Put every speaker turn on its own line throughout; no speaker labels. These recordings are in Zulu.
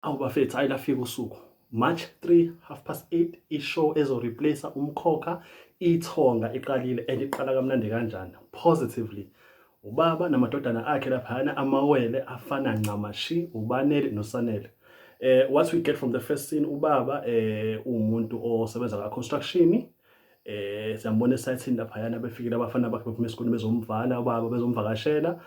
Awu bafethu, hayi lafika usuku. March 3 8:30 ishow ezoreplace umkhokha ithonga iqalile and iqala kamnandi kanjani positively. Ubaba namadodana akhe laphayana amawele afana ncamashi uBanele noSanele. What we get from the first scene, ubaba umuntu osebenza ka construction, siyambona esayithini laphayana befikile abafana bakhe bephuma esikoleni bezomvala ubaba bezomvakashela.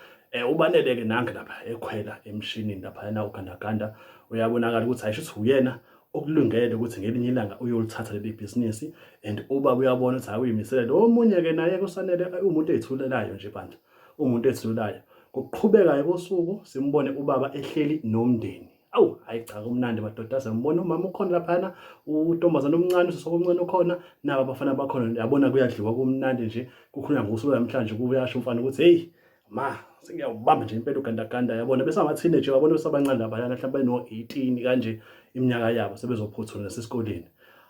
Ubanele-ke nange lapha ekhwela emshinini laphayana ugandaganda uyabonakala ukuthi ayisho ukuthi uyena okulungele ukuthi ngelinye ilanga uyolithatha leli bhizinisi and ubaba uyabona ukuthi hayi uyimisele. Lo omunye-ke naye kusanele umuntu eyithulelayo nje bandla, umuntu ethulelayo. Ngokuqhubekayo kosuku simbone ubaba ehleli nomndeni. Awu, hayi cha, kumnandi madoda, siyambona umama ukhona laphana, untombazane omncane, usisi omncane ukhona, naba abafana bakhona, yabona kuyadliwa kumnandi nje, kukhulunywa ngosuku namhlanje kuyasho umfana ukuthi hey ma sengiyawubamba nje impela ugandaganda, yabona besama-teenager, yabona besabancane labayana mhlawumbe beno-18 kanje iminyaka yabo sebezophothula nasesikoleni.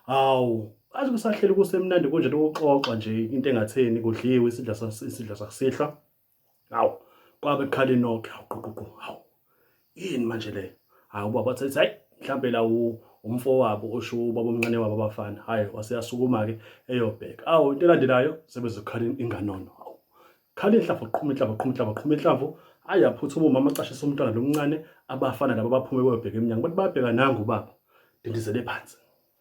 Hawu, athi kusahleli kusemnandi kunje lokuxoxa nje into engatheni kudliwe isidla isidla sakusihlwa. Hawu, kwabe kukhala inokhe, hawu quququ, hawu. Yini manje le? Hawu baba wathi hayi mhlambe la umfowabo osho ubaba omncane wabo abafana. Hayi waseyasukuma ke eyobheka. Awu into elandelayo sebezokhala inganono. Hawu. Khala inhlamvu qhuma inhlamvu qhuma inhlamvu qhuma inhlamvu. Hayi yaphuthuma umama acashisa umntwana lomncane abafana laba baphume bayobheka emnyango. Bathi bayabheka nangu ubaba. Dindizele phansi.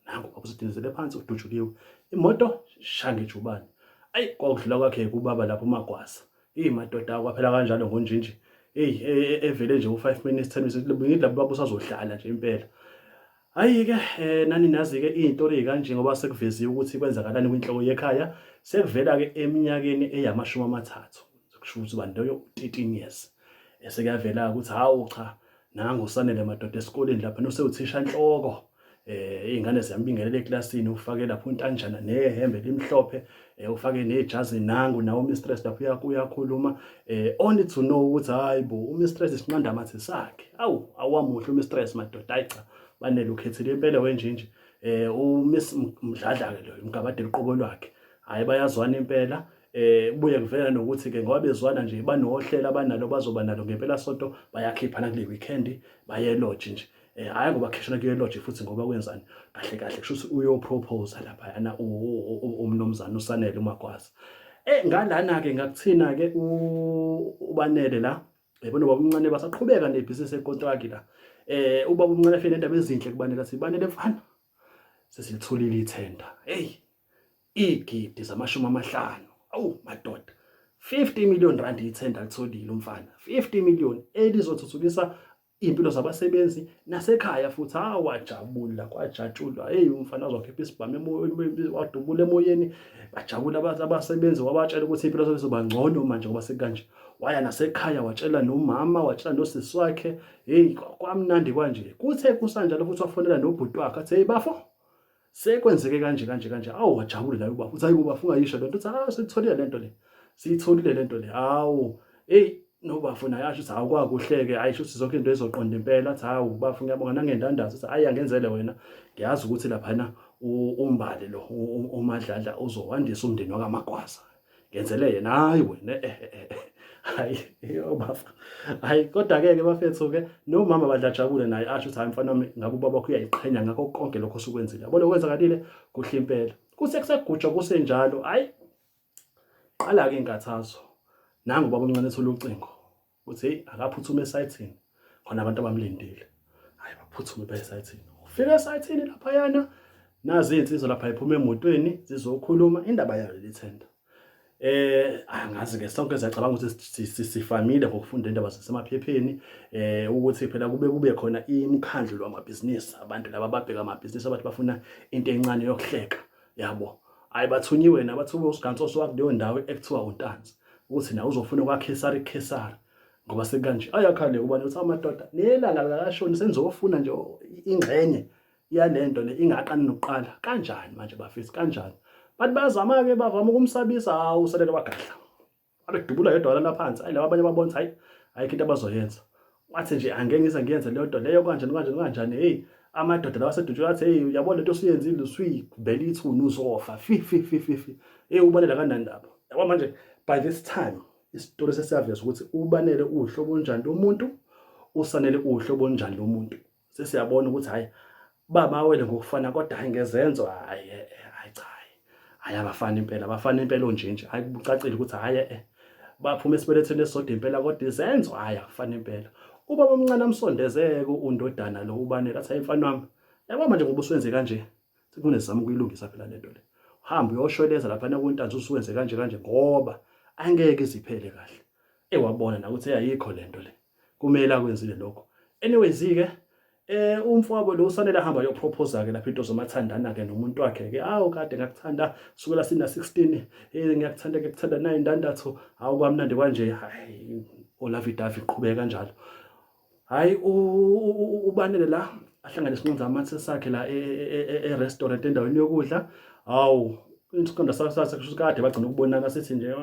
Nangu ubaba usedindizele phansi udutshuliwe. Imoto shaya ngejubane. Ayi kwakudlula kwakhe kubaba lapho uMagwaza. Eyi madoda kwaphela kanjalo ngonjinji. Eyi evele nje u-5 minutes 10 minutes ngithi labo baba usazohlala nje impela. Hayi-ke nani nazi-ke iy'ntori ey'kanje ngoba sekuveziwe ukuthi kwenzakalani kwinhloko yekhaya. Sekuvela-ke eminyakeni eyamashumi amathathu. Kusho ukuthi ubani loyo 13 years. Sekuyavela-ke ukuthi hawu cha nangu uSanele madoda esikoleni lapha nosewuthisha nhloko. Iy'ngane ziyambingelela eklasini ufake lapho untanjana nehembe elimhlophe, ufake nejazi nangu nawo umistress lapho uyakhuluma, only to know ukuthi hayi bo umistress isinqanda amathe sakhe. Awu awamuhle umistress madoda, hayi cha Banele ukhethile impela wenjinji. UMiss Mdladla ke loyo umgabadela uqobo lwakhe. Hayi bayazwana impela. Kubuye kuvela nokuthi ke ngoba bezwana nje banohlelo abanalo bazoba nalo ngempela sonto bayakhipha na kule weekend baye lodge nje. Hayi ngoba khishana kuye lodge futhi ngoba kwenzani kahle kahle kusho ukuthi uyopropose lapha yana umnomzana uSanele uMagwaza. Ngalana ke ngakuthina ke uBanele la yabona ubaba omncane basaqhubeka nebhizinisi ekontraki la. Ubaba omncane afike nendaba ezinhle kuBanele athi Banele mfana sesilitholile ithenda. Hey igidi zamashumi amahlanu. Awu madoda 50 million rand ithenda litholile umfana 50 million elizothuthukisa iy'mpilo zabasebenzi nasekhaya futhi. Awajabula kwajatshulwa, hey umfana wazokhipha isibhamu wadubula emoyeni, bajabula abasebenzi wabatshela ukuthi impilo zabo izoba ngcono manje ngoba sekanje. Waya nasekhaya watshela nomama watshela nosisi wakhe, hey kwamnandi kwanje. Kuthe kusanjalo futhi wafonela nobhuti wakhe athi hey bafo sekwenzeke kanje kanje kanje. Awu wajabula naye ubaba uthi hayi baba ungayisho lento, uthi ah sitholile lento le, siyitholile lento le. Hawu hey nobafo naye asho ukuthi hawu kwakuhleke, ayisho ukuthi zonke into ezoqonda impela. Athi hawu bafo ngiyabonga nangendandazo, uthi hayi angenzele wena ngiyazi ukuthi laphana uMbali lo uMadladla uzowandisa umndeni wakaMagwaza, ngenzele yena. Hayi wena hayi bafo hayi. Kodwa ke ke bafethu ke nomama badlajabule naye asho ukuthi hayi mfana wami ngabe ubaba wakho uyayiqhenya ngakho konke lokho osukwenzile, yabona kwenzakalile kuhle impela. Kuse kusegujwa kusenjalo, hayi qala ke inkathazo. Nangu ubaba omncane ethola ucingo uthi hey akaphuthume esayithini khona abantu abamlindile. Hayi baphuthume baye esayithini. Ufika esayithini laphayana nazi izinsizwa lapha iphuma emotweni zizokhuluma indaba yayo leli thenda. Angazi ke sonke siyacabanga ukuthi sifamile ngokufunda indaba zasemaphepheni, ukuthi phela kube khona imikhandlu lwamabhizinisi, abantu laba ababheka amabhizinisi abantu bafuna into encane yokuhleka yabo. Hayi bathunyiwe nabathuke usigansoso wakuleyo ndawo ekuthiwa uNtanzi ukuthi nawe uzofuna kwaKhesari Khesari ngoba sekanje. Ayakhale ubani uthi amadoda nelanga lakashoni senizofuna nje ingxenye yalento le ingaqani nokuqala kanjani manje bafisi kanjani. Bathi bayazama ke bavama ukumsabisa, hawu usalele wagadla abedubula yedwa lana phansi. Hayi laba abanye babona hayi ayikho into abazoyenza, wathi nje angeke ngize ngiyenze leyo nto leyo kanjani kanjani kanjani. Hey amadoda lawa asedutshwe athi hey uyabona lento osuyenzile usuyibhela ithuna uzofa fi fi fi fi fi. Hey uBanele akanandaba yabo manje. By this time isitori sesiyaveza ukuthi uBanele uhlobo onjani lomuntu, uSanele uhlobo onjani lomuntu. Sesiyabona ukuthi hayi bamawele ngokufana kodwa hayi ngezenzo hayi eh, eh, hayi cha hayi abafana impela abafana impela onjenje hayi kucacile ukuthi hayi eh baphuma esibelethweni esisodwa impela kodwa izenzo hayi akufana impela ubaba omncane amsondezeke undodana lo ubanele athi hayi mfana wami yabo manje ngoba usuwenze kanje sekunezama ukuyilungisa phela lento le uhambe uyoshweleza lapha nakuntanzi usuwenze kanje kanje ngoba angeke iziphele kahle ewabona na ukuthi ayikho lento le kumele akwenzile lokho anyways ke eh umfowabo lo usanele ahamba yopropose ke lapha into zomathandana ke nomuntu wakhe ke awu kade ngakuthanda sukela sina 16 eh ngiyakuthanda ngikuthanda nayi ndandatho awu kwamnandi kwanje hayi olavi davi qhubeka kanjalo hayi ubanele la ahlangane isinqanza amathe sakhe la e, e, e, e-restaurant endaweni yokudla hawu isiqonda sakhe kusho kade bagcina ukubonana sithi nje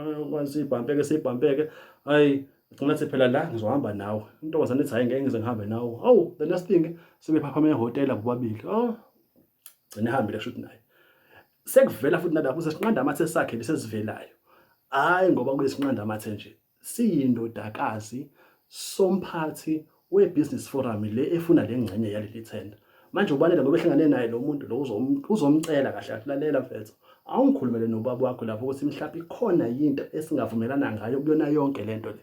sibhampeke sibhampeke hayi Ngicela athi phela la ngizohamba nawe. Intombazane ithi hayi ngeke ngize ngihambe nawe. Hawu the next thing sebephaphama ehhotela bobabili. Oh. Gcina ehambile shuthi naye. Sekuvela futhi nalapho sesinqanda amathe sakhe lesezivelayo. Hayi ngoba kuyisinqanda amathe nje. Siyindodakazi somphathi we-business forum le efuna le ngxenye yaleli thenda. Manje ubalele ngoba ehlangane naye lo muntu lo uzomcela kahle kahle lalela mfethu. Awungikhulumele nobaba wakho lapho ukuthi mhlawumbe ikhona yinto esingavumelana ngayo kuyona yonke lento le.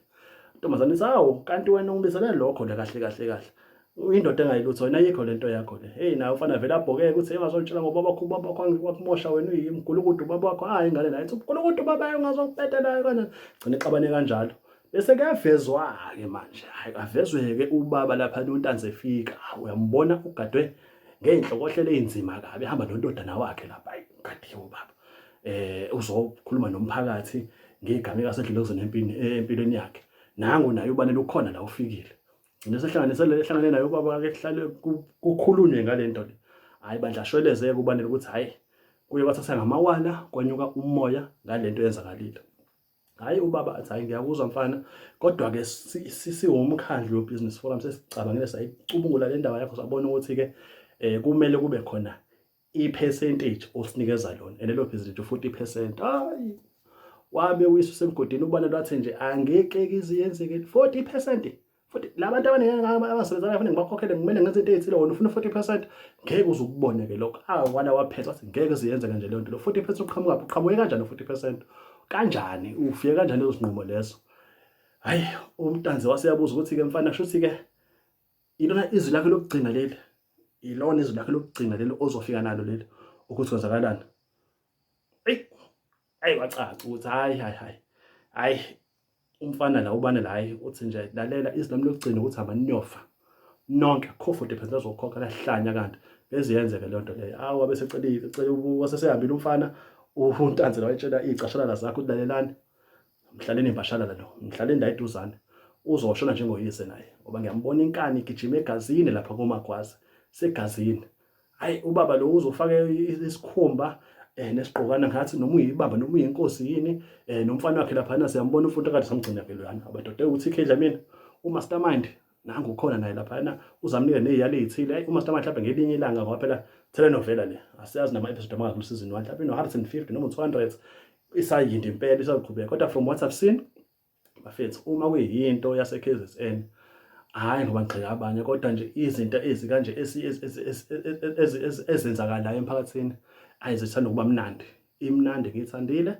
Ntombazane ithi hawu kanti wena ungibizele lokho le kahle kahle kahle. Uyindoda engayilutho wena ayikho lento yakho le. Hey nawe ufana vele abhokeke ukuthi engazongitshela ngobaba wakho ubaba wakho wakumosha wena uyimgulukudu ubaba wakho. Hayi ingane naye ithi umgulukudu ubaba ungazongibhedela naye kanjani. Gcina ixabane kanjalo. Bese kuyavezwa-ke manje, hhayi avezwe-ke ubaba lapha uNtanzi efika, uyambona ugadwe ngey'nhlokohlelo ey'nzima kabi ehamba nondodana wakhe lapha, hhayi ugadiwe ubaba. Uzokhuluma nomphakathi ngegama ekasedlule kuzona empini empilweni yakhe. Nangu naye ubanele ukhona la ufikile. Gcine sehlanganisele ehlangane naye ubaba ake kuhlale kukhulunywe ngale nto le. Hhayi bandla ashweleze-ke ubanele ukuthi hhayi kuye kwathatha ngamawala kwanyuka umoya ngale nto eyenzakalile. Hayi ubaba athi hayi ngiyakuzwa mfana kodwa ke siwumkhandlu we-business forum sesicabangile sayicubungula le ndaba yakho sabona ukuthi ke eh kumele kube khona i-percentage osinikeza lona and lelo percentage u-40%. Hayi wabe uyise usemgodini ubana lwathi nje angeke iziyenzeke 40% futhi labantu abaningi abasebenza kufanele ngibakhokhele ngimele ngenze into eyithile wona ufuna 40% ngeke uze ukubone ke lokho ah wala waphetha wathi ngeke ziyenzeke nje leyo nto lo 40% uqhamuka uqhamuke kanjani 40% kanjani ufike kanjani lezo sinqumo leso hayi umntanzi waseyabuza ukuthi ke mfana shuthi ke ilona izwi lakhe lokugcina leli ilona izwi lakhe lokugcina leli ozofika nalo leli ukuthi kwenzakalani eyi ayi wacaca ukuthi hayi hayi hayi hayi umfana la ubane la hayi uthi nje lalela izwi lami lokugcina ukuthi hamba niyofa nonke akho 40% azokhokha lahlanya kanti beziyenzeke leyo nto leyo awu wabe secelile cela wasesehambile umfana untanzi la wayetshela iy'cashalala zakho ukuthi lalelani mhlaleni imbashalala lo mhlaleni la eduzane uzoshona njengoyise naye ngoba ngiyambona inkani igijima egazini lapha komagwaza segazini Hayi ubaba lo uzofaka isikhumba eh nesigqokana ngathi noma uyibamba noma uyinkosi yini eh nomfana wakhe lapha siyambona umuntu kade samgcina ke loyana abadoda ukuthi ikhedla mina umastermind nangu ukhona naye lapha uzamnika neziyalo ezithile hayi umastermind mhlawumbe ngelinye ilanga ngoba phela telenovela le asiyazi nama episode amangaki ku season 1 mhlawumbe no 150 noma 200 isayinde impela isaqhubeka kodwa from what I've seen Bafethu uma kuyinto yase-KZN hhayi ngoba ngigxeka abanye kodwa nje izinto ezikanje ezenzakalayo emphakathini ayi zithanda ukuba mnandi imnandi ngiyithandile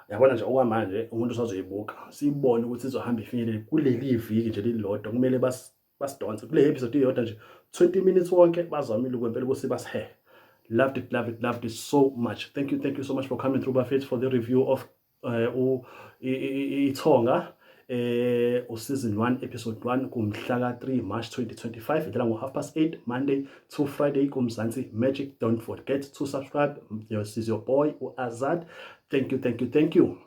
yabona nje okwamanje umuntu usazoyibuka sibone ukuthi izohamba ifinyelele kuleli viki nje lilodwa kumele basidonse kule episode iyodwa nje 20 minutes wonke bazamile kwempela ukuthi basihehe loved it loved it loved it so much thank you thank you so much for coming through bafethu for the review of eh ithonga eh useason 1 episode 1 kumhla ka 3 March 2025 idlala ngo half past 8 Monday to Friday kumzansi Magic. Don't forget to subscribe. This is your boy uAzad. Thank you, thank you, thank you.